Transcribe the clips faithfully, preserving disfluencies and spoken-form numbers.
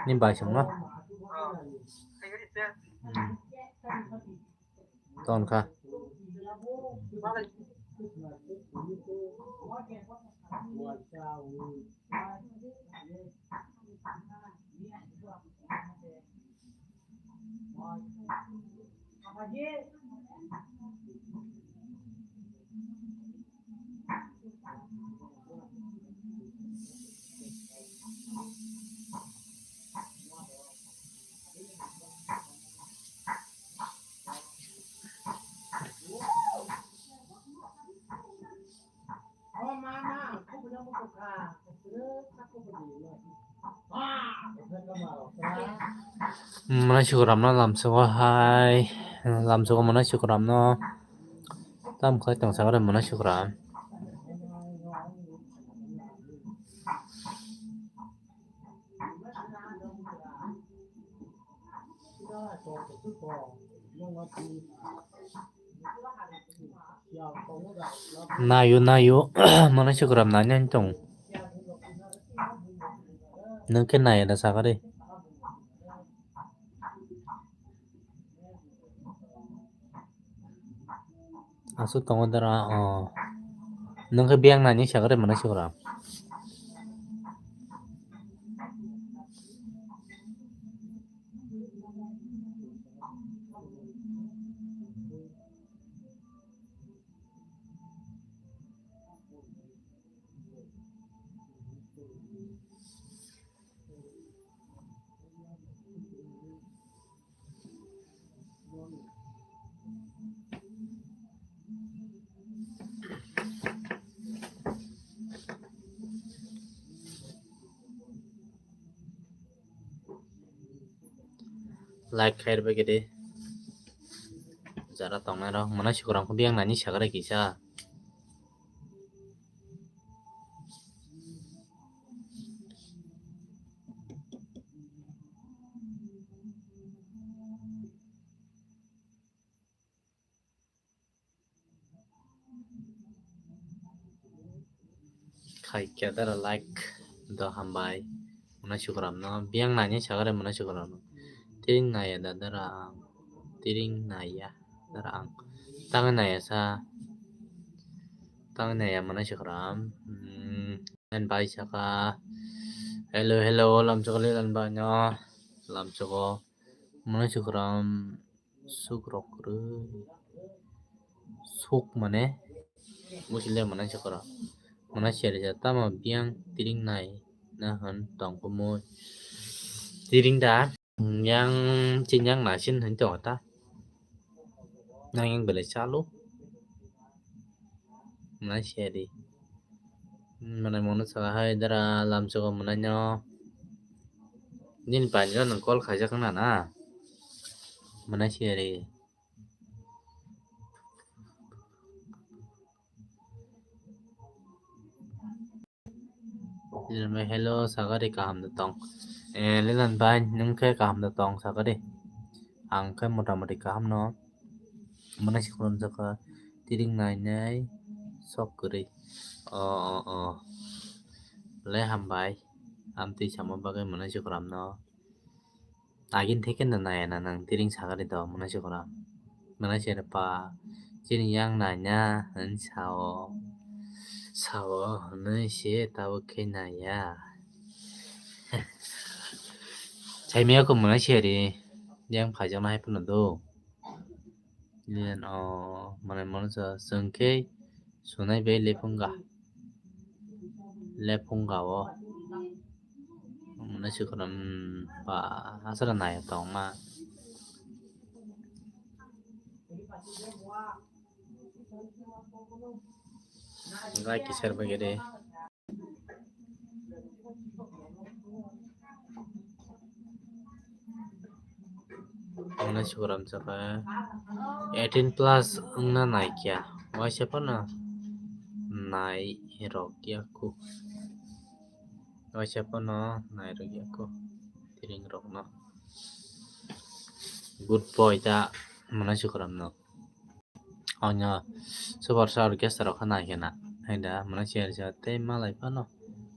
Ni bai songno. Hmm. Ton kha. Mwnai sukuramno lamsogo hai, lamsogo mwnai sukuramno. Tam khai tong sakare mwnai sukuram. Nayo, nayo, mwnai sukuram nai nai tong. Nwng khe nai da sakari. Aswk tongo dara, o. Nwng khe biyang nani sakari mwnai sukuram. Like khair bai kedi. Jara tongnai rok mwnai sukuram khe biyang nani sakrai kisa. Khai kya dara like do hambai. Mwnai sukuram no biyang nani sakare mwnai sukuram no. Tiring naya da dara ang. Tiring naya dara ang. Tang naya sa. Tang naya mwnai sukuram. Hmm. Bai saka. Hello, hello, lamchok lilan ba no. Lamchoko. Mwnai sukuram. Suk rok kwrwi. Suk mane. Busi le mwnai sukuram. Mwnai seri ja tamo biyang tiring nai. Na hwn tong kumui. Tiring da. Yang chin yang nasin hwn tong ta. Nang yang belai chalu. Mwnai seri. Mwnai mwnai saka hai dara lamchoko mwnai no. Nini pani no nang call khaijak na na. Mwnai seri. Lilan bai hello, sagari kaham da tong. Eh, Lilan bai, nwng khe kaham da tong, sagari. Ang khe motamoti kaham no. Mwnai sukuram saka, tiring nai nai, sok kwrwi. O, o, o. Le hambai, amtwi sama bagwi mwnai sukuram no. Agin theke no naya na nang tiring sagari do mwnai sukuram. Mwnai seri pa chini yang nanya hwn sao. Sao hwnwi se tabuk khe naya. Saimaya kho mwnai seri yang phaijakna hai phano do. Lian o mwnai mwnai sa chwng khe sunai bai lephunga. Lephunga o. Mwnai sukuram pa asara nai tongma. Like share bai gede. Mwnai sukuram saka eighteen plus wngna nai kya. Waisa phano nai rok ya kho. Waisa phano nai rok ya kho. Tiring rok no. Good boy ta mwnai sukuram no. Onya super star orchestra rok khana khe na. Haida mwnai share sa tei malai phano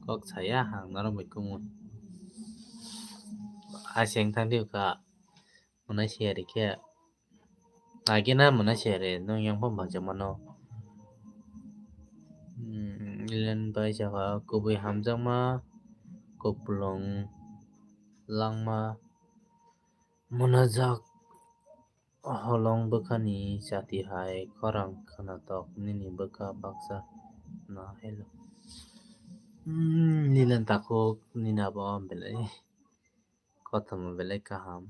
kok saya ang norok bai kumu. Aseng thang diu ka. Mwnai siyari khe. Agena mwnai siyari nung yang pha bajak mano. Hmm, Lilen bai saka kubui hamjakma, kupulung langma, mwnajak holong bwkhani chati hai khorang khwnatok nini bwkha baksa na hello. Hmm, Lilen takhuk nini abo belai kothoma belai kaham.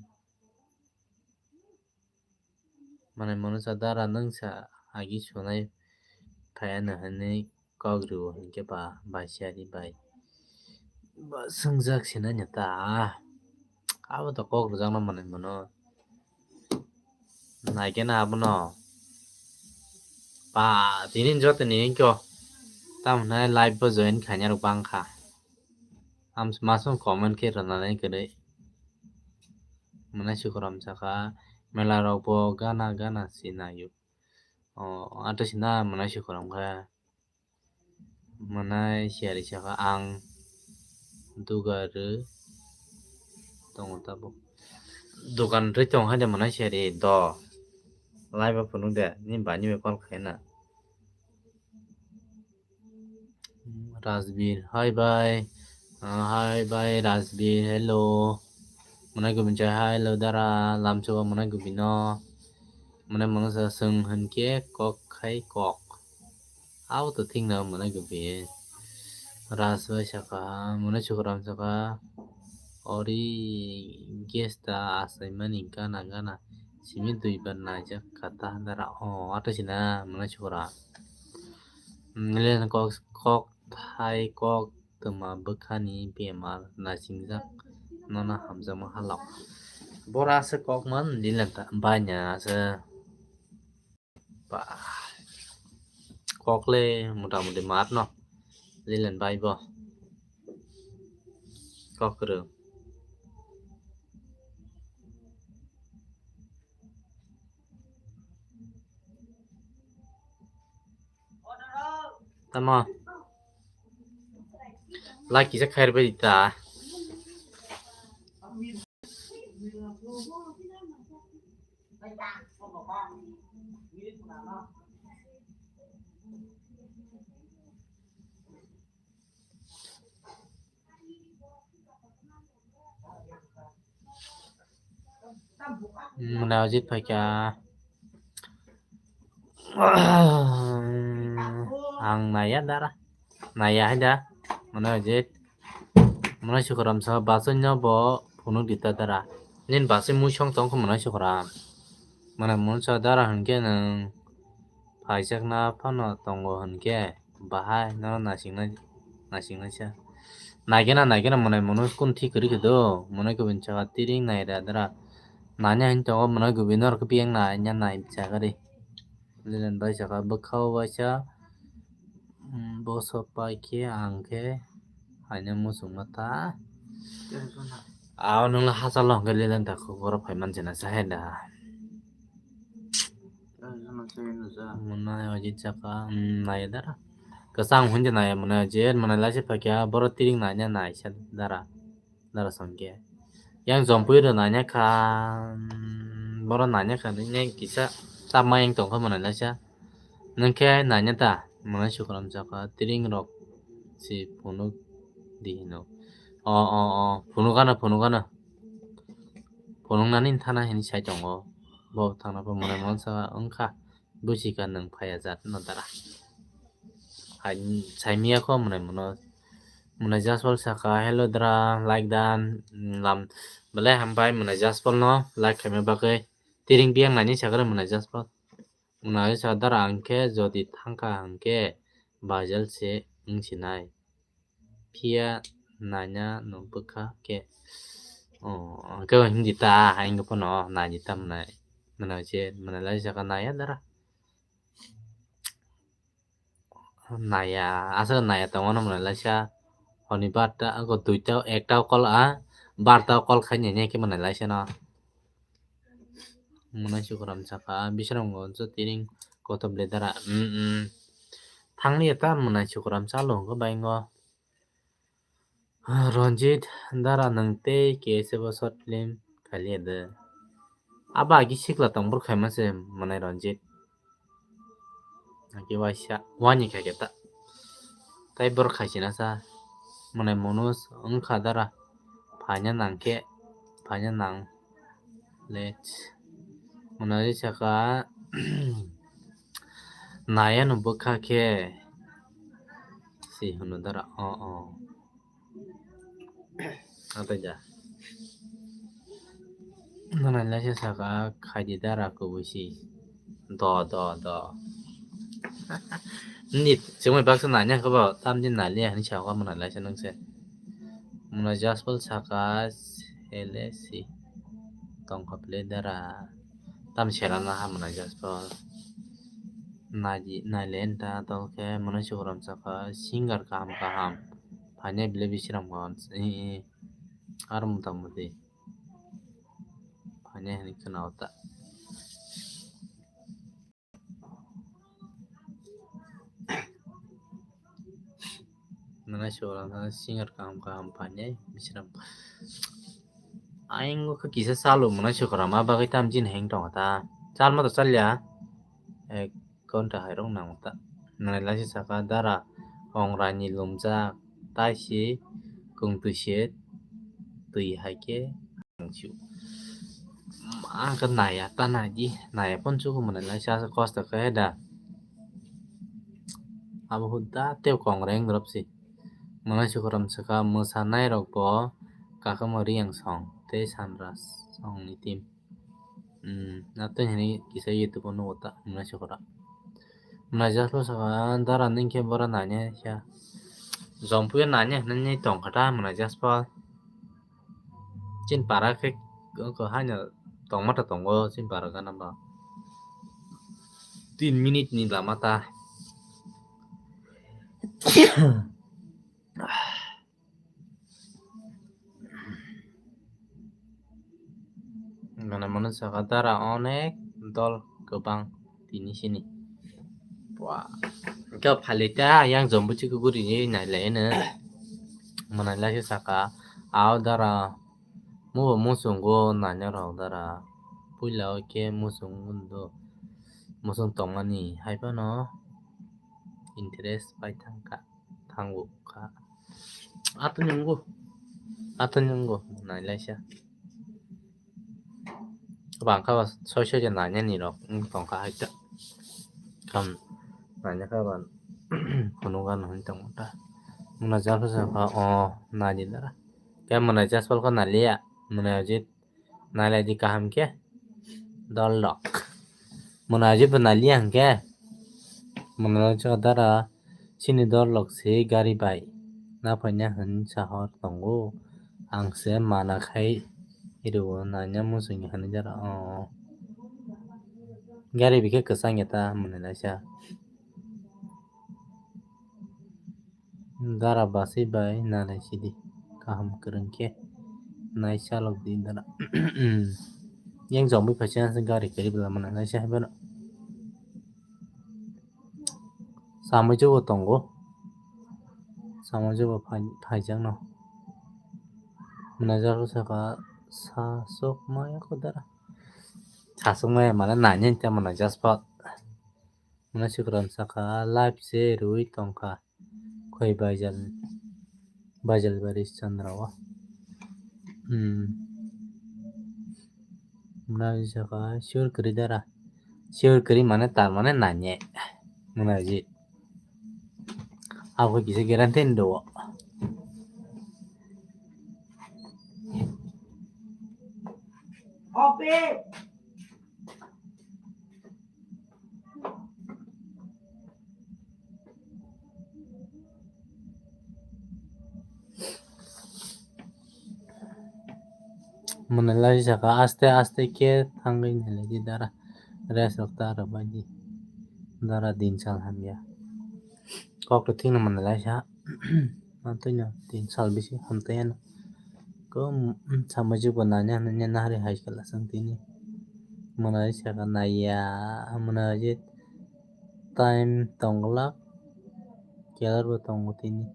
Mane mwnasa dara nwngsa agi sunai phaiya no hinwi kok rwo hinkhe ba bai siyari bai. Ba swngjak sinai no ta. Abo to kok rwjakno manwi mano. Naikhe na abono. Ba tini jotoni hinkhe o. Tamo hwnai live bo join khainai rok bangkha. Am masung comment khe rwnani kwrwi. Mwnai sukuram saka mela rok bo gana gana sinaio. O ato sina mwnai sukuram khe. Mwnai siyari saka ang duga rw tongo tabuk. Dukan rwi tong hai de mwnai siyari do. Live o phunuk de ni bai ni bai call khai na. Rajbir, hi bhai. Ah, hi bhai Rajbir, hello. Mwnai gubin chai, hi, hello dara, lamsogo mwnai gubino. Mwnai mwnasa swng hinkhe kok khai kok. Abo to thik na mwnai gubi. Raj bai saka, mwnai sukuram saka. Ori gas ta asaimani gana gana. Simi dui bar naijak kata dara. O, ato sina mwnai sukuram. Lilen kok, kok thai kok twma bwkhani bemar nasingjak nono hamjakma halok. Bora se kok man Lilen ta banya se. Ba kok le mota moti mar no Lilen bai bo. Kok kwrwng. Tamo. Like kisa khair bai ta. Mwnai Ajit phaikha. Ang naiya dara. Naiya hai da. Mwnai Ajit. Mwnai sukuram sa basai no bo phunuk di ta dara. Nini basai mui song tong kho mwnai sukuram. Mwnai mwnsa dara hinkhe nwng phaijakna phano tongo hinkhe. Bahai nono naisingna naisingnaisa. Naigena naigena mwnai mwnwi kun thik kwrwi khe do. Mwnwi kubun chakha tiring naira dara. Nanya hin tongo mwnwi kubun norok biyang nanya nai chakha ri. Lilen bai chakha bwkhao waisa, mm, boso pai khe ang khe haino muchungma ta. Ao nwngla hachalo hwnkhe Lilen takhuk oro phaiman china chahai da. Mwnai Ajit chakha, mm, nai dara. Kwchang hwnde nai mwnai Ajit, mwnai laisi phaikha, boro tiring nanya naisa dara. Dara songkhe. Yang jompui rw nanya kha, mm, boro nanya kha, nini kisa tapma yang tongkha mwnai laisa. Nwng khe nanya ta, mwnai sukuram chakha, tiring rok si phunuk di hino. O, o, o, phunuk ano, phunuk ano. Phunuknani thana hini sai tongo. Bo thangna pho mwnai mwnsa wngkha. Busi ka nwng phaiya jat no dara. Hai, sai miya kho mwnai mwnwi. Mwnai Jaspal saka, "Hello dara, like dan, mm, lam." Belai hambai mwnai Jaspal no like khaima bagwi. Tiring biyang nani sakra mwnai Jaspal. Mwnai sa dara ang khe jodi thangkha hwnkhe bajal se wngsinai. Phiya nanya no bwkha khe. O, hwnkhe hindi ta, ang phano nai di ta mwnai. Mwnai se, mwnai lai saka naya dara. Naya, aswk naya tongmano mwnai laisa. Honi barta, ako duita, ekta call a, barta call khainai khe mwnai laisa no. Mwnai sukuram saka, bisram gonjo tiring kotob le dara. Mm, mm. Thangni eta mwnai sukuram chalo hwnkhe baingo. Ranjit, dara nwng tei K S F o short film khailiya de. Abo agi sikla tong borok khaima se mwnai Ranjit. Agi waisa wani khaikhe ta. Tai borok khaisina sa mwnai Manoj wngkha dara. Phaina nangkhe, phaina nang. Let's. Mwnai saka nayano bwkha khe si hwnwi dara. O, o. Atai da. Mwnai laisa saka khaidi dara kubui si. Do, do, do. Ni chumui baksa nanya khe bo tamni naliya hinwi saka mwnai laisa nungse. Mwnai Jaspal saka sele si. Tongkha ple dara. Tam serana ha mwnai Jaspal. Naji, naile enta tol khe mwnai Sukuram saka singer kaham kaham. Phainai bile Bisram kaham. Aro mota moti. Phainai hinwi khna o ta. Mwnai Sukuram singer kaham kaham phainai Bisram. Ayang khe kisa chalo mwnai Sukuram a bagwi tam jin heng tongo ta. Chalma to chalya. Ek ghonta hairok nango ta. Mwnai laisa saka dara ongrani lumjak taisi kungtwi se twi hai khe. Ang khe naya ta nai di, naya pon chugo mwnai laisa kosto khe da. Abo hwn ta tei kongreng rop si. Mwnai Sukuram saka mwsanairok bo kakamo Riyang song tei Sanra song ni team. Hmm, na tei hini kisa YouTube o nugo ta mwnai Sukuram. Mwnai Jaspal saka dara nung khe bora nanya khe. Jompuya nanya hinwi tongkha ta mwnai Jaspal. Chin para khe ko haino tongma ta tongo chin para gana ba. Tin minute ni lama ta. Mane mano saka dara onek dol kwbang tini sini. Wah. Khe phalita yang jombo chikuguri ni nailai no. Mwnai laisa saka ao dara mubo muchungo naina rok dara. Puila o khe muchung do. Muchung tongmani hai phano interest pai thangkha. Thango kha. Atoni wnggo. Atoni wnggo. Nailaisa. Bangkha ba soi soi je nainani rok wng tongkha hai ta. Kam naina kha ba phunukgano hinwi tongmo ta. Mwnai Jaspal saka o naidi dara. Khe mwnai Jaspal khe naliya. Mwnai Ajit Nailai di kaham khe. Dol rok. Mwnai Ajit bo naliya hwnkhe. Mwnai Ajit dara chini dol rok se gari bai. Na phaina hwn sahor tongo. Ang se mana khai rwo naina muchungya hwnwi dara. O. Gari bikhe kwchang ya ta mwnai laisa. Dara basi bai nalai sidi kaham kwrwng khe nai chalok di dara. Yang jomwi phaisa gari kwrwi bwla mwnai laisa hai bono. Samui jobo tongo. Samui jobo phai-, phaijakno. Mwnai Jaspal saka sasok maya kho dara. Sasok maya mane nanya hwnkhe mwnai Jaspal. Mwnai Sukuram saka live se rwui tongkha. Khoi baijal, baijal bari Chandra o. Hmm. Mwnai saka sure kwrwi dara. Sure kwrwi mane tar mane nanye. Mwnai ji. Abo kisa guarantee ni do. Mwnai lai saka aste aste khe thangwi nailai di dara. Rest rok ta rwbai di. Dara din sal hamya. Kok to thikno mwnai lai sa. Mantwino tin sal bisi hamtaiano. Ko, mm, samajwk bo nanya nanya nahari hai kala chwng tini. Mwnai saka naiya, mwnai je time tong glak, kelar bo tongo tini.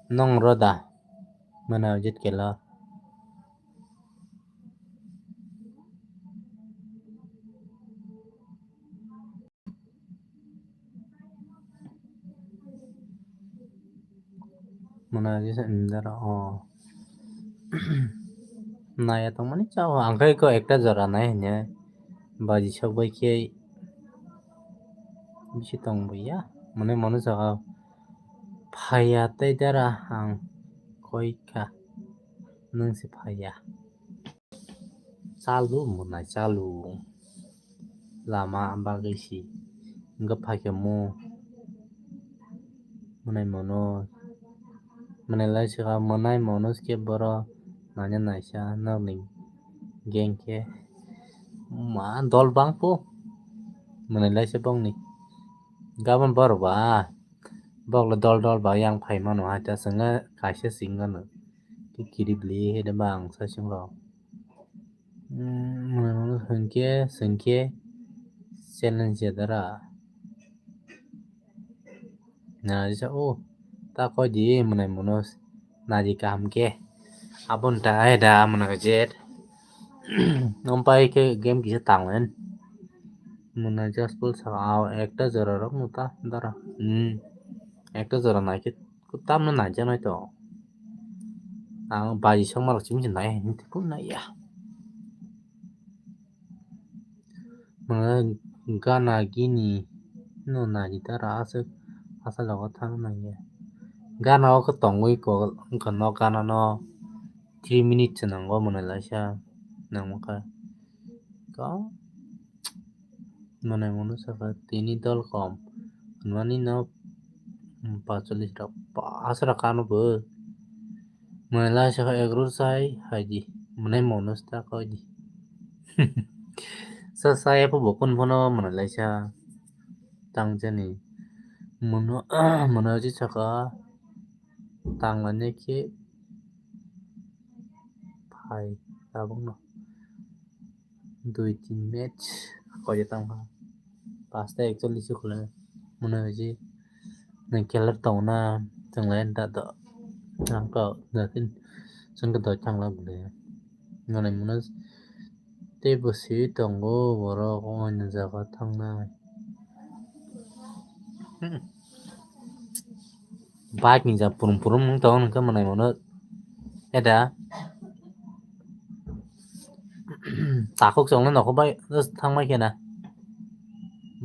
Nong roda. Mana ojit kela. Mana ojit sa indara o. Naya tongmani chao, ang khe ko ekta jora nai hanya. Baji sok bai khe bisi tong buya. Mane mano saka phaiya tei dara ang koi kha. Nwng se phaiya. Chalu mwnai chalu. Lama bagwi si. Wngkha phaikhe mo. Mwnai mono. Mwnai lai saka mwnai mono se boro. Nanya naisa nokni gang khe. Ma dol bang po. Mwnai lai se bongni. Gabon bor ba. Bok le dol dol ba yang phai mano hai ta swnga kaisa singano. Ki kiri bli he de bang sa sing rok. Hmm, mwnai mono hwnkhe, hwnkhe challenge ya dara. Na, jesa, oh, ta koi di, mwnai mono naji kaham khe. Abon ta ai da, mwnai jet. Ampai khe game kisa tanglen. Mwnai just pull sa, au, ekta jora rok no ta, dara. Hmm, ekta jora nai khe, tamno nai janai to. Ang baji songma rok chimsi nai, hinti kun nai ya. Mwnai gana gini no naji tara aswk asa logo thang nangya. Gana o khe tongwi ko wngkha nok gana no three minutes se nango mwnai laisa nangma kha. Ko mwnai mono saka tini dol kom hwnmani no pacholis rok aswk rok kano bo. Mwnai lai saka egg roll chai hai di. Mwnai mono sta koi di. Sa sa ya pho bo kun phono mwnai lai sa tang jani. Mono, mono ji saka tang lani khe phai tabuk no. Dui tin match koi tang kha. Pasta actually se khulai mwnai ji. Nang kelar tong na tong lai da do. Nang ko da tin sun ka doi thang la bule. Nang mwnai tei bo si tongo borok o jaga thang nai. Hmm. Bike ni ja purum purum wng tongo hwnkhe mwnai mono. Eda. Takhuk chongno nokho bai thangbai khe na.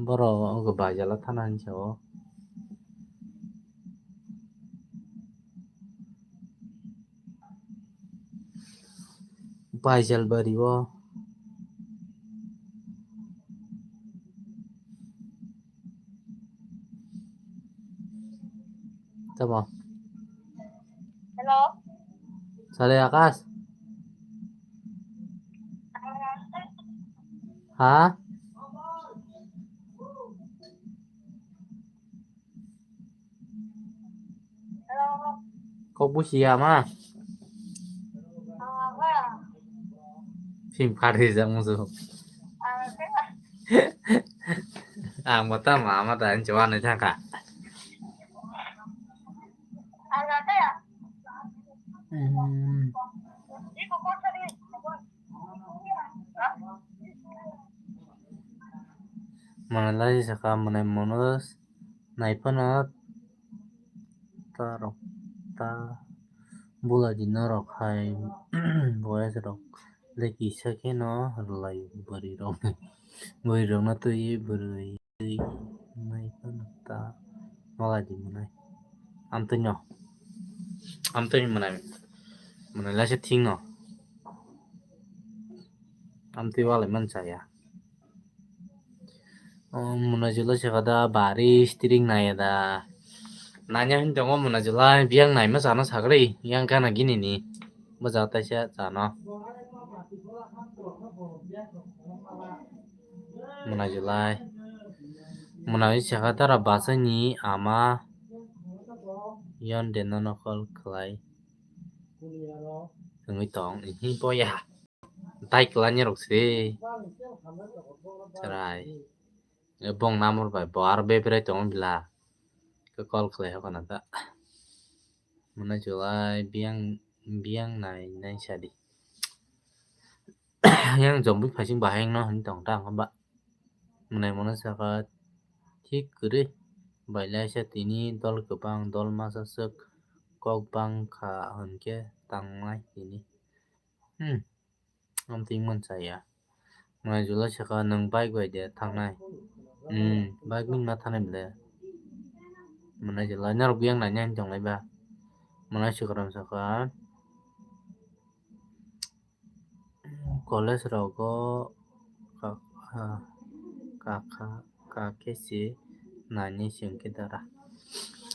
Borok wngkha bai jala thana hinwi sao. Bai jal bari o. Tamo. Hello. Sale Akash. Ha? Hello. Kok busi ya ma? Sim kari jang musu. Ang mata mama dan cuan ni thangka. Hmm. Mana lai saka mwnai mono naiphano ta rok ta bula di norok hai boyas rok le kisa kheno rwlai bwrwi rok bwrwi rok no twi bwrwi. Twi nai phano ta walai di mwnai. Amtwi no. Amtwi mwnai. Mwnai laisa thik no. Amtwi walai man chaya. O mwnai jula se kada bari string nai da. Nanya hin tongo mwnai jula biyang nai ma sana sagri yang kana gini ni. Baja taisa chano. Mwnai jula. Mwnai saka tara basani ama yon deno nokol khlai. Tungwi tong, ihi boya. Tai kwlanya rok se. Chwrai. Bong namor bai, bo aro bebrai tongo bila. Khe call khlai hokana ta. Mwnai jolai biyang biyang nai nai sadi. Yang jombui phaising bahai wngno hwn tong ta wngkha ba. Mwnai mono saka thik kwrwi bai laisa tini dol kwbang dol masa swk kok bang kha hwn khe tangnai tini. Hmm. Amtwi mansa ya. Mwnai jula saka nwng bike bai de thangnai. Hmm, bike wngma thangnai bwle. Mwnai jula norok biyang nainai hwn tonglai ba. Mwnai swkram saka college rogo ka-, ka-, kakha, kakhe se nainai se hwnkhe dara.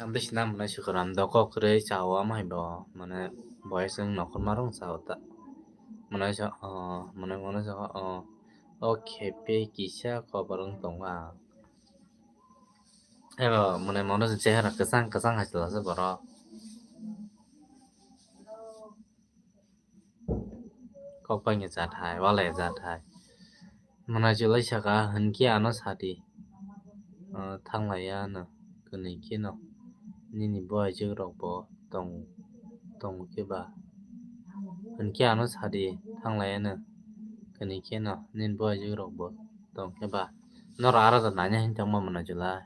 Ang bisi na mwnai swkram do kok kwrwi chao ama hai bo mane boyes wng nokhorma rok chao ta. Mwnai sa, o, mwnai mwnai sa, o, o khepe kisa koborok wng tongo ang. Ebo mwnai mwnai se chehara kwchang kwchang hai chwla se borok. Kok bai ni jat hai, walai jat hai. Mwnai jolai saka hwn khe ano sadi. O, thanglaiya no, kwnwi kheno nini boaijwk rok bo tong, tongo khe ba. Hwn khe ano sadi, thanglaiya no, kwnwi kheno nini boaijwk rok bo tong khe ba. Norok aro da nanya hin tongma mwnai jolai.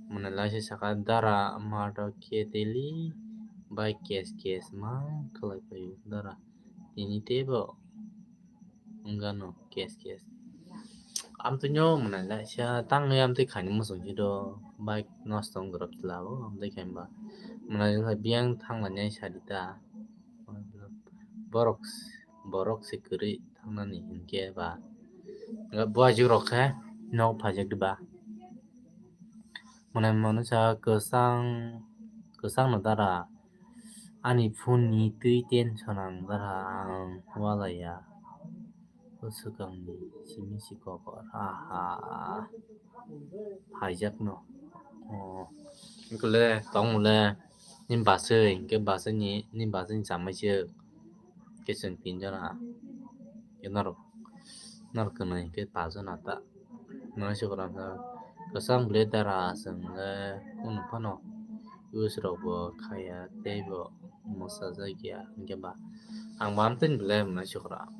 Mwnai laisa saka dara mato khe teli bai kes kes ma khlai paio dara. Tini teibo wngano kes kes. Amtwino mwnai laisa tangwi amtwi khaini muchung si do bike nosto wng gorok tila o amtwi khaimba. Mwnai jolai biyang thanglainai sadi ta. Borok, borok se kwrwi thangnani hinkhe ba. Boaijwk rok khe nok phaijak di ba. Mwnai mwnai sa kwchang, kwchang no dara. Ani phone ni twi tension ang dara ang walaiya. O swkangni simi si kokor. Aha. Phaijak no. O. Wngkhe le tong le. Ni baswi, hinkhe baswi ni, ni baswi ni chamai se. Khe chwng tin jona. Khe norok, norok kwnwi hinkhe pa jona ta. Mwnai swkang kwchang ble dara chwng le kunu phano use rok bo khaiya tei bo mwsajak ya hinkhe ba. Ang bo amtwini ble mwnai swkang.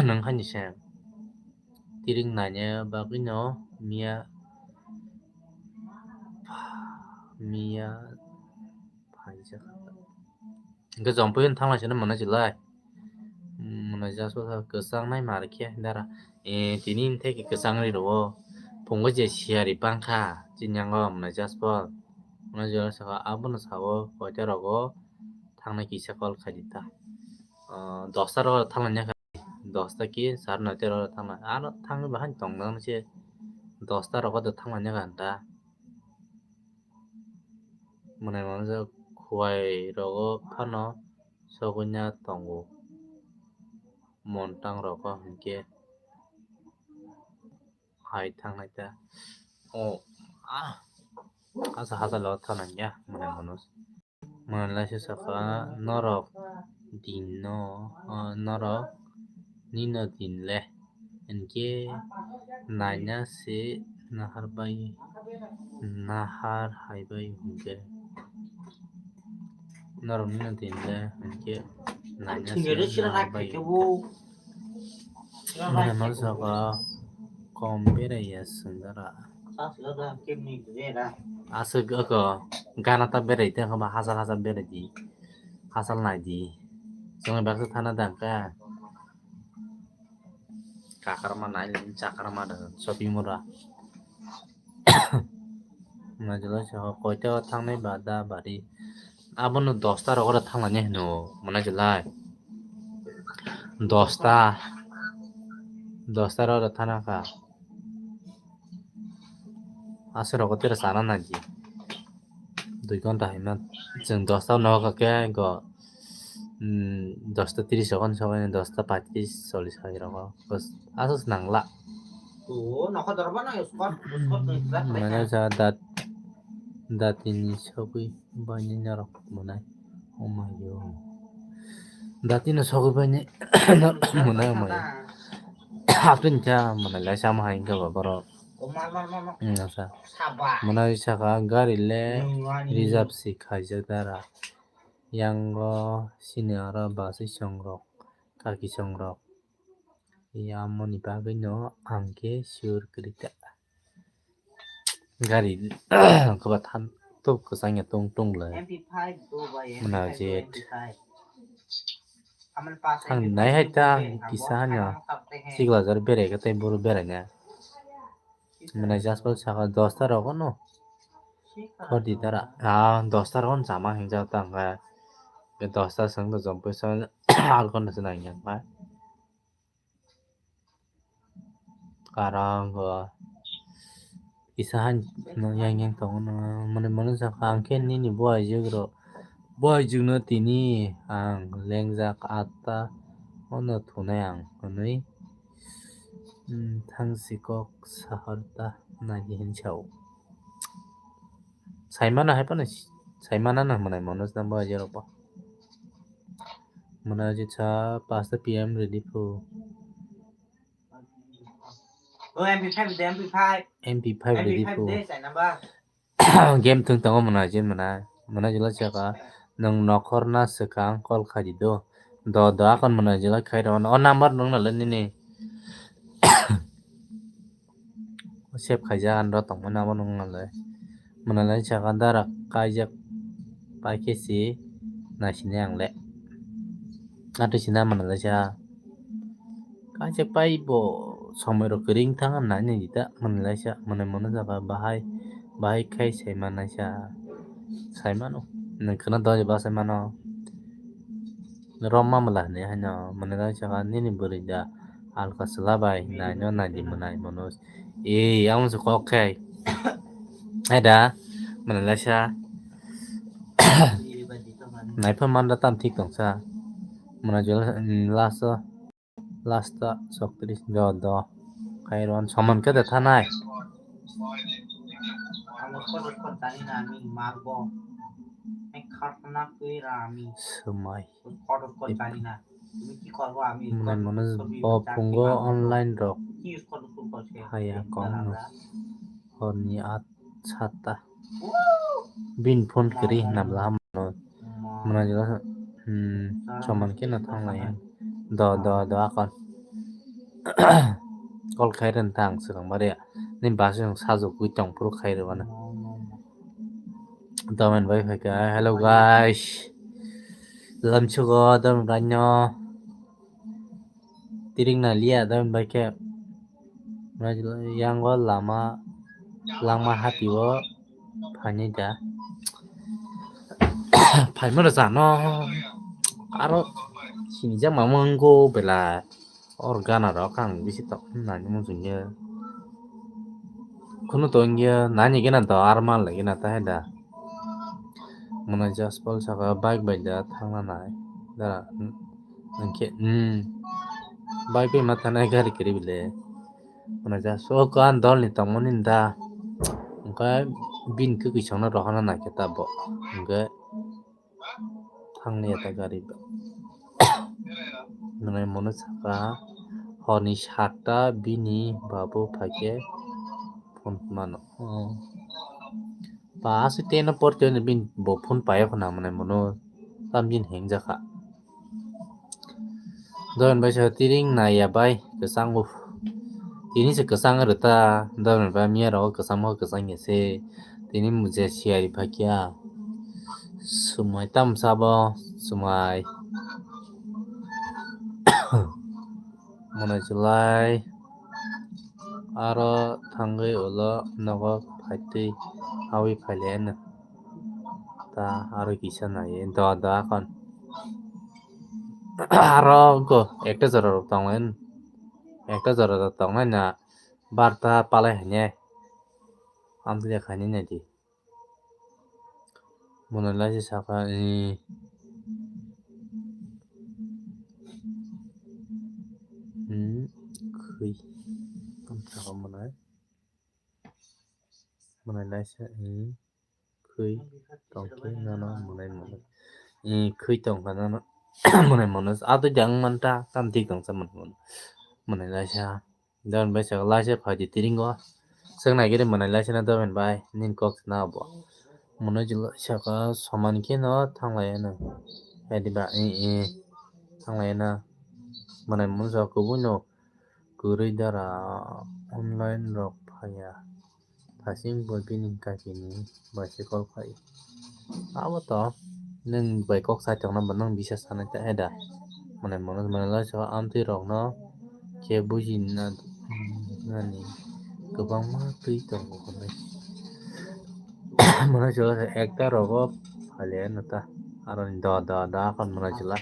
Nwng haini se. Tiring naina bagwino miya, miya phaijak. Hinkhe jompui thanglaisano mwnai jolai. Mwnai jaspo kwchang nai mar khe dara. E, tini hinkhe kwchang ri rwo. Phungo je siyari bangkha, chini yango mwnai jaspo. Mwnai jolai saka abono sao koita rogo thangnai kisa call khaidi ta. O, dosta rogo thanglaiya kha. Dosta ki sar noita rogo thanglai. Aro thangwi bahai tongna se dosta rogo do thanglaiya kha ta. Mwnai mwnai khuwai rogo phano sogwina tongo. Montang rogo hinkhe hai thangnai ta. O, ah, asa hasa lo thangnai ya, mwnai mwnai. Mwnai laisa saka norok din no, o, norok nino din le. Hinkhe naina se nahar bai, nahar hai bai hinkhe. Norok nino din le hinkhe naina se nahar bai hinkhe. Mwnai mwnai saka kom beraiya sundara. Aswk oko gana ta berai tei hwnba hachal hachal berai di. Hachal nai di. Chwngni baksa thana dang kha. Kakarma nai le chakarma da shopping mall ra. Mwnai jolai saka koita thangnai ba da bari. Abono dosta rogo da thanglainai hino mwnai jolai. Dosta. Dosta rogo da thana kha. Aswk rogo tere sana nai di. Dui ghonta hai ma chwng dosta no kha khe go, mm, dosta tris rogo ni sogwi dosta paitris chollis hai rogo. Bas, aswk nangla. Mwnai ja dat, datini sogwi baini norok mwnai. Oh my God. Datino sogwi baini mwnai, oh my God. Hapin cha mwnai lai sama hai wngkha ba borok. Hmm, asa. Mwnai saka gari le reserve si khaijak dara. Yango sini oro bus song rok, kaki song rok. Yamoni bagwi no ang khe sure kwrwi ta. Gari kwbangma than tok kwchangya tong tong lai. Mwnai je. Ang nai hai ta kisa hanya siklajar berai khe tei boro berai na. Mwnai jaspal saka dosta rogo no. Khordi dara. Ah, dosta rogo no chama hingjak ta hwnkhe. Dosta swng do jom puisa alkon se nang yang ba. Karang go. Kisa han no yang yang tongo no. Mwnai mwnai saka ang khe nini bo aijak rok. Bo aijak no tini ang lengjak atta. Ono thunai ang hwnwi. Hmm, thangsi kok sahar ta nai di hin sao. Saimano hai phano si-, saimano nang mwnai Manoj nang bo aijak rok bo. Mwnai aijak sa pasta P M ready phu. O M P five de, M P five. M P five ready phu. Game thung tongo mwnai je mwnai. Mwnai jila chaka. Nwng nokhor na swkang call khai di do. Do do akon mwnai jila khai rw. O number nwng na le nini. Save khaijak ani rw tongmani abo nwng na le. Mwnai lai saka dara kaijak pai khe si nai sini ang le. Atwi sina mwnai lai sa. Kaisa pai bo somoi rok kwrwi wng thang nai nai di ta mwnai lai sa mwnai mwnai jaga bahai bahai khai sai mannai sa sai mano nwng khwna doi ba sai mano rom ma mala hinwi haino mwnai lai sa nini bwrwi da alka chwla bai nai no nai di mwnai mwnai e amo se kok khai hai da mwnai lai sa nai pha man da tam thik tong sa mwnai jora last o. Last o soktrish do do. Kairon saman khe de thanai. Swmai. Mwnai mwnai bo phungo online rok haya kok no. Horni at sata. Bini phone kwrwi hwnna bwla hamano. Mwnajwla, hmm, choman khe no thang lai. Do, do, do, akon. Call khai rwna ta ang swkang bare. Ni bus rok sajagwi tong phuru khai rwmano. Domen bai phaikha, "Hello guys." Lamchugo domen bai no. Tiring na liya domen bai khe. Yang o lama, langma hati o phaini da. Phaima rwchano aro sinijak ma wngkho bela or gana rok ang bisi tok nani muchungya. Khunu to wngya nani gana to ar mal gana ta hai da. Mwnai jaspal saka bike bai da thangna nai da. Hwnkhe, hmm. Bike bai ma thanai gari kwrwi bile. Mwnai ja so kan dol ni tongmani da. Hwnkhe bini kwkwi songno rohorna naikhe ta bo. Hwnkhe thangli ya ta gari bai. Mwnai mono saka horni satta bini babu phaikhe phone mano. Oh. Ba aswk teno porti hwnwi bini bo phone paiyakho na mwnai mono tamjin hengjakha. Doyan bai sa tiring naiya bai kwchang uf. Tini se kwchang rwta doyan bai miya rogo kwchang bo kwchang ya se. Tini muje siyari phakya. Sumai tam sabo sumai. Mwnai chwlai aro thangwi ulo nogo phaitwi awi phailaiano. Ta aro kisa nai do do akon. Aro go ekta jora rok tonglai ekta jora rok tonglai na barta palai hanya. Amtwlwi khainai naidi. Mwnai lai se saka, eh, hmm, khwi. Tamo saka mwnai. Mwnai lai se, eh, khwi. Tongkhe nono mwnai mwnai. Eh, khwi tongkha nono mwnai mwnai. Ato jang manta, tam thik tongsa mwnai mwnai. Mwnai lai sa. Down bai saka laisa phaidi tiringo. Swk naigiri mwnai laisana doben bai, nini kok na bo. Mwnai jula saka soman khe no thanglai ano. Hedi ba, i, i, thanglai ano. Mwnai mwnsa kubui no kwrwi dara online rok phaiya. Thasing bo bini kakini bai se call khai. Abo to nwng bai kok sai tongna bo nwng bisa sanai ta heda. Mane mane mane lai so amtwi rok no khe buji na nani kwbangma twi tongo hwnwi. Mane jora ekta rogo phale no ta aro ni da da da kon mane jula.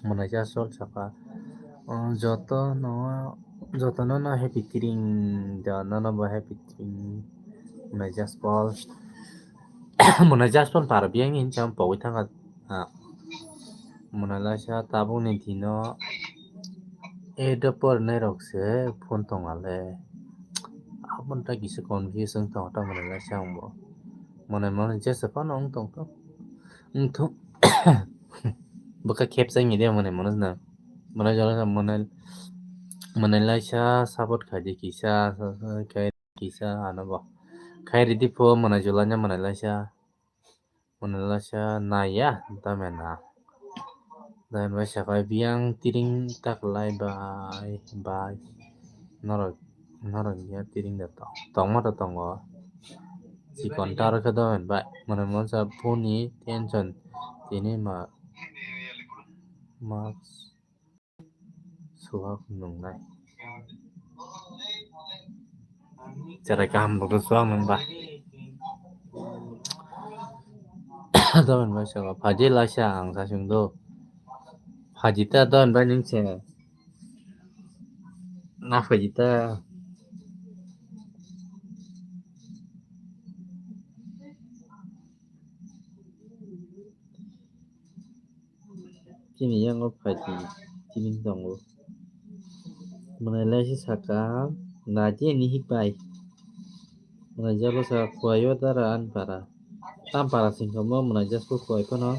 Mane ja sol saka. O joto no joto no no happy tiring da no no bo happy tiring. Mane jaspal. Mane jaspal para biyang hin cham pogwi thanga. Ha. Mane laisa tabuk ni dino edo pornai rok se phone tongale. Abon ta kisa confuse wng tong ta mane laisa ang bo. Mane mane jesa phano wng tong to. Wng thung. Bwkha khepsa wngya de mane mane na. Mane jora mane mane laisa support khai di kisa kisa ano bo. Khai ridi pho mane jula nya mane laisa. Mwnwi laisa naiya, tamena. Tamena bai saka biyang tiring taklai bai, bai. Norok, norok ya tiring da tong, tongma da tongo. Chikon taro khe domen bai. Mwnwi mwnsa phone ni tension tini ma, ma. Suwak nungnai. Cherai kaham rok suwak nung ba. Domin bai saka phaji laisa ang sa sung do. Phaji ta domin bai nung se. Na phaji ta. Chini yango phaji tiring tongo. Mwnai laisa saka naji ni hik bai. Mwnai jalo saka kuayo dara ani para. Tam para singkamo mwnai jasko kuai phano.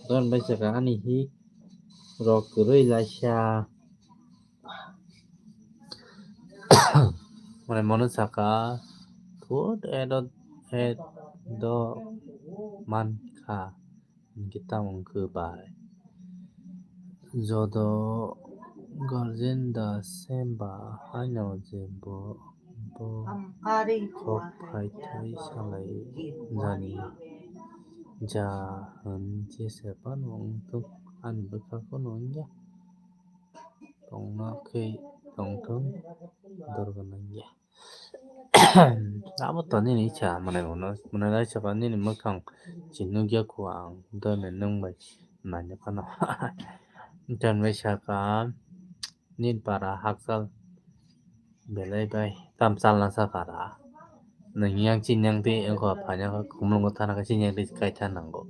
Don bai saka ani hik rok kwrwi laisa. Mwnai mono saka food edo edo mankha. Hwnkhe tamo wngkhe bai. Joto guardian da se ba haino je bo, bo kok phaithai salai jani ja hwn jesa phano wngthok ani bwkha phano wngya. Tongna khe tongthok dorkar nangya. Abo to nini icha mwnai mwnai mwnai lai saka nini mwkhang si nukya kho ang domen nwng bai naina phano. Domen bai saka nini para hakchal belai bai tam chalna saka ra. Nwng yang chini yang twi wngkha phaina khe khumulwngo thana khe chini yang twi kaitha nango.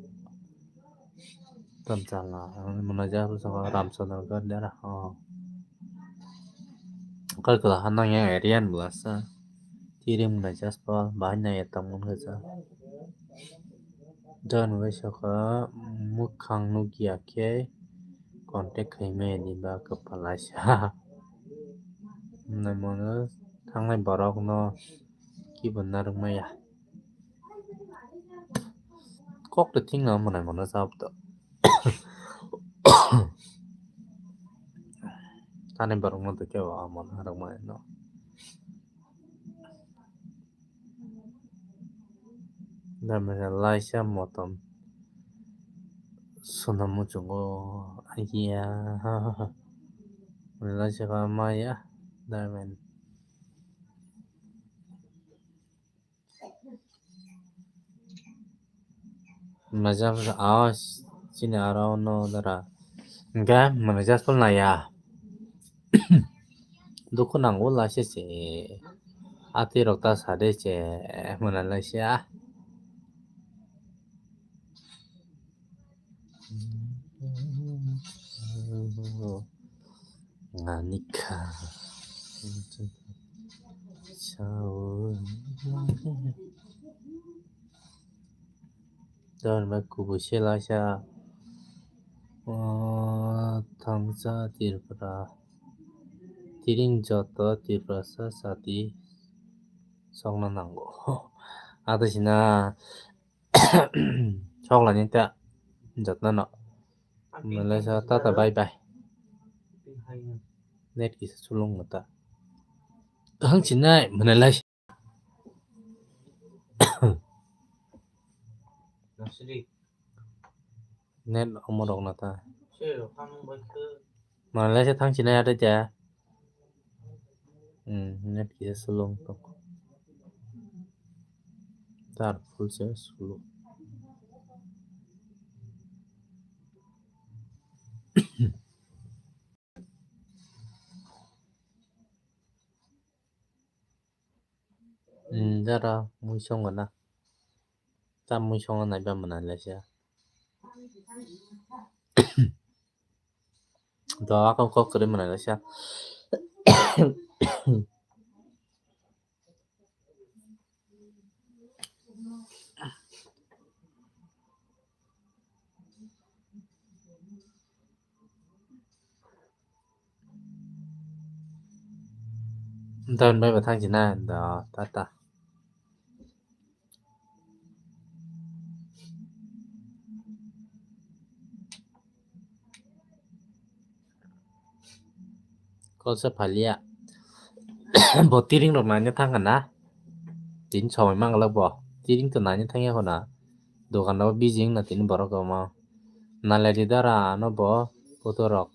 Tam chalna mwnajak saka Ramchandra Gandhi ara. Oh. Kal kala hanang yang area ni belasa. Tiring mwnajak spal bahai nai ya tamo wngkha. Don bai saka mwkhang nukya khe contact khaimaya ni ba kwpal laisa. Nai mono thangnai borok no kibo narwk maya. Kok to thing no mwnai mono sab to. Tani borok no to kebo amo narwk maya no. Damena laisa motom sona muchungo aiya. Laisa ka maya damen. Mwnajak aos chini aro no dara. Hingke mwnajak phano naiya. Dukhu nango laise se. Ati rok ta sade se mwnai laise a. Nganikha. Sao. Don bai kubui se laisa. O, thangsa Tripura. Tiring joto Tiprasa sati. Sokna nango. Ado sina soklani ta jotna no. Malaysia tata bye bye. Net kisa sulung mata. Hang sinai Malaysia. Net omo rok na ta. Malaysia thang sinai ate ja. Hmm, net kisa sulung to. Tar full se sulung. Hmm, jara mui songo na. Ta mui songo nai ba mwnai laisa. Do ako kok kri mwnai laisa. Don bai ba thang sina do tata. Kolsa phalia. Bo tiring rok naina thang na. Tin somoi manglak bo. Tiring to naina thang ya hona. Dogan rok bijing na tini borok rok ma. Nalai di dara ano bo photo rok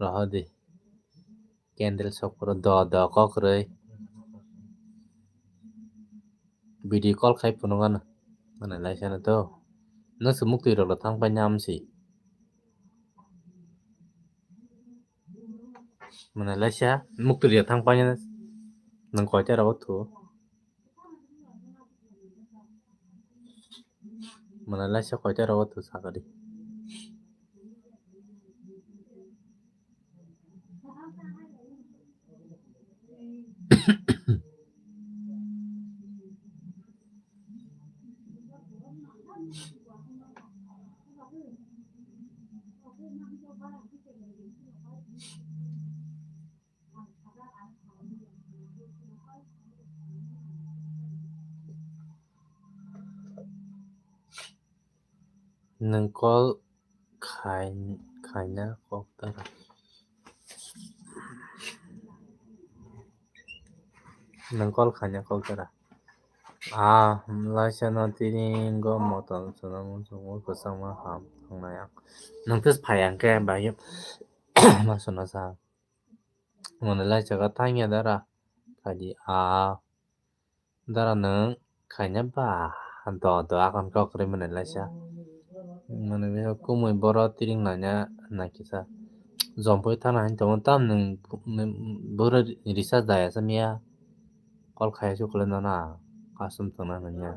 roho di. Candle sok poro do do kok rwi. Video call khai phunukgano. Mane laisano to. Nwng se muktwi rok thang paina amsi. Mane laisa muktwi rok thang paina. Nwng koita rogo thu. Mane laisa koita rogo thu sakadi. Nwng call khai-, khaina kok dara. Nwng call khaina kok dara. Ah, laisa no tini go motom swnam swngo kwchangma ham thangnai ang. Nwng tes phai ang khe bai ma swnasa. Mane laisa ka thangya dara. Kadi ah. Dara nwng khaina ba do do akon kok kwrwi mwnwi laisa. Mwnwi kumui boro tiring nanya nakisa. Jompui thana hin tongo tam nwng boro risa jaya sa miya. Call khaya su kwlai nana custom tongna nanya.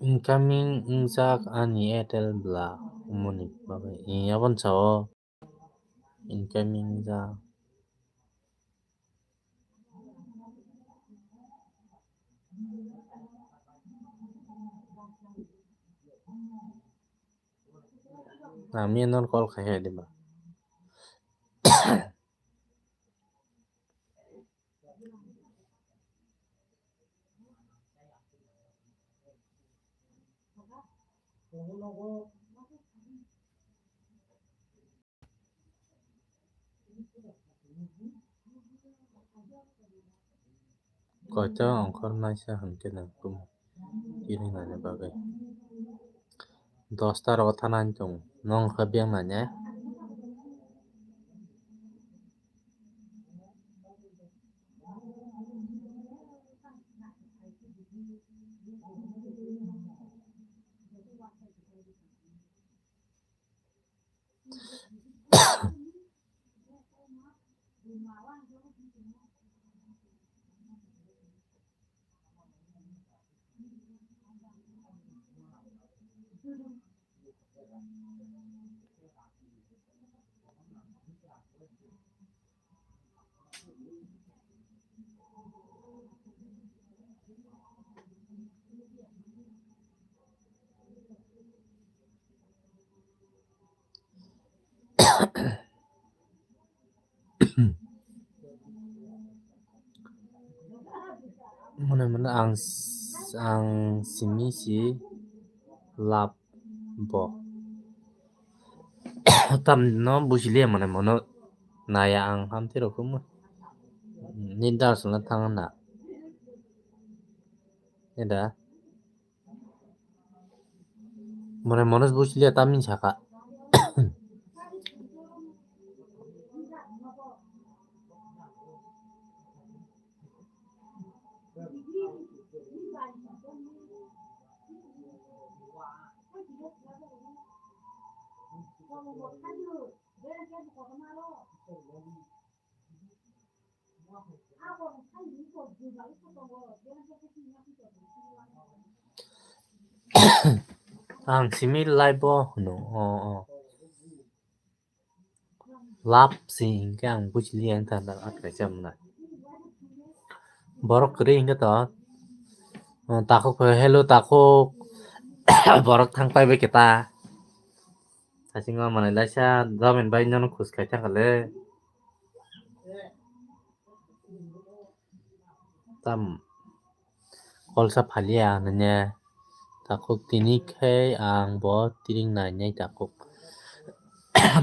Incoming wngjak ani Airtel bla moni bagwi. Aboni sao incoming wngjak. Nang mia non call khai hai diba. Koito ongkhor naisa hinkhe nang tum tini nani bagwi. Dosta rogo thana hintung nong kha biyang nanya. Mane mane ang s-, ang simi si lab bo. Tam no buji liya mane mono naya ang hamti rok mo. Ni dar suna thang na. Eda. Mane mono buji liya tam ni saka. Ang simi live o hwno, o, o. Lab si hinkhe ang buji liya wngkha, ang kaisa mwnai. Borok kwrwi hinkhe to, o, takhuk, hello takhuk, borok thang pai bai khe ta. Sasingma manai laisa, Jamin bai nono khus khai thangkha le. Tam kolsa phalia nanya takhuk tini khe ang bo tiring nai nai takhuk.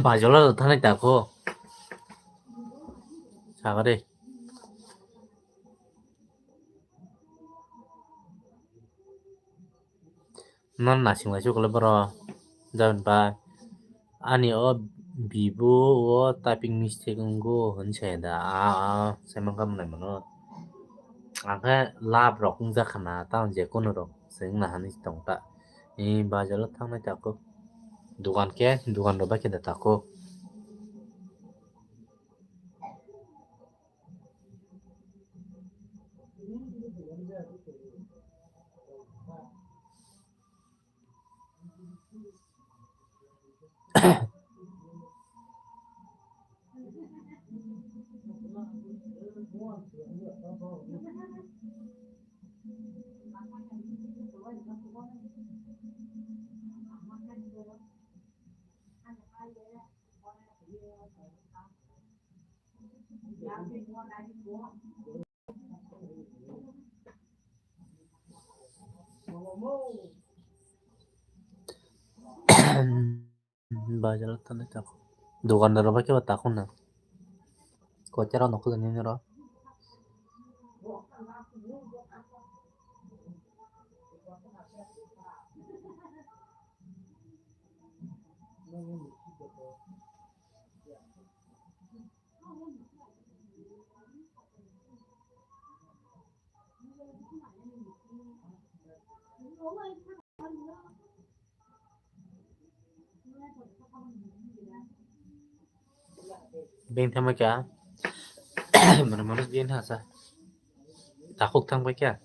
Bajola thanai takhuk. Sagare. Non nasing lai chukle boro. Jamin bai. Ani o bibo o typing mistake wngo hwn se da. A, a, se mankha mwnai mano. Ang khe lab rok wngjak khana, tamo je kono rok se wngna hani tong ta. Ni bazar o thangnai tako. Dukan khe, dukan rok bai khe da tako. Bazar o tanai tako. Dukandar rok bai khe ba tako na. Kocharo nokho nini ro. Beng thangma kya? Mana mana beng thangsa. Takhuk thangbai kya?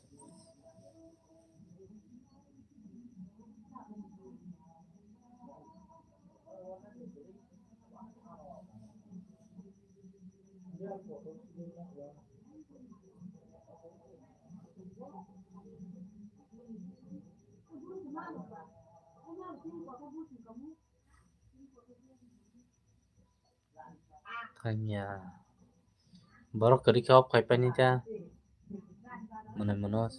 Thangya. Borok kwrwi khe off khai paini ta. Mwnwi mano.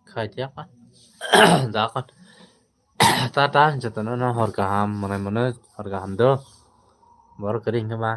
Khai tiya kha. Da kha. Ta ta jotono no hor kaham, mwnwi mano hor kaham do. Borok kwrwi hinkhe ma.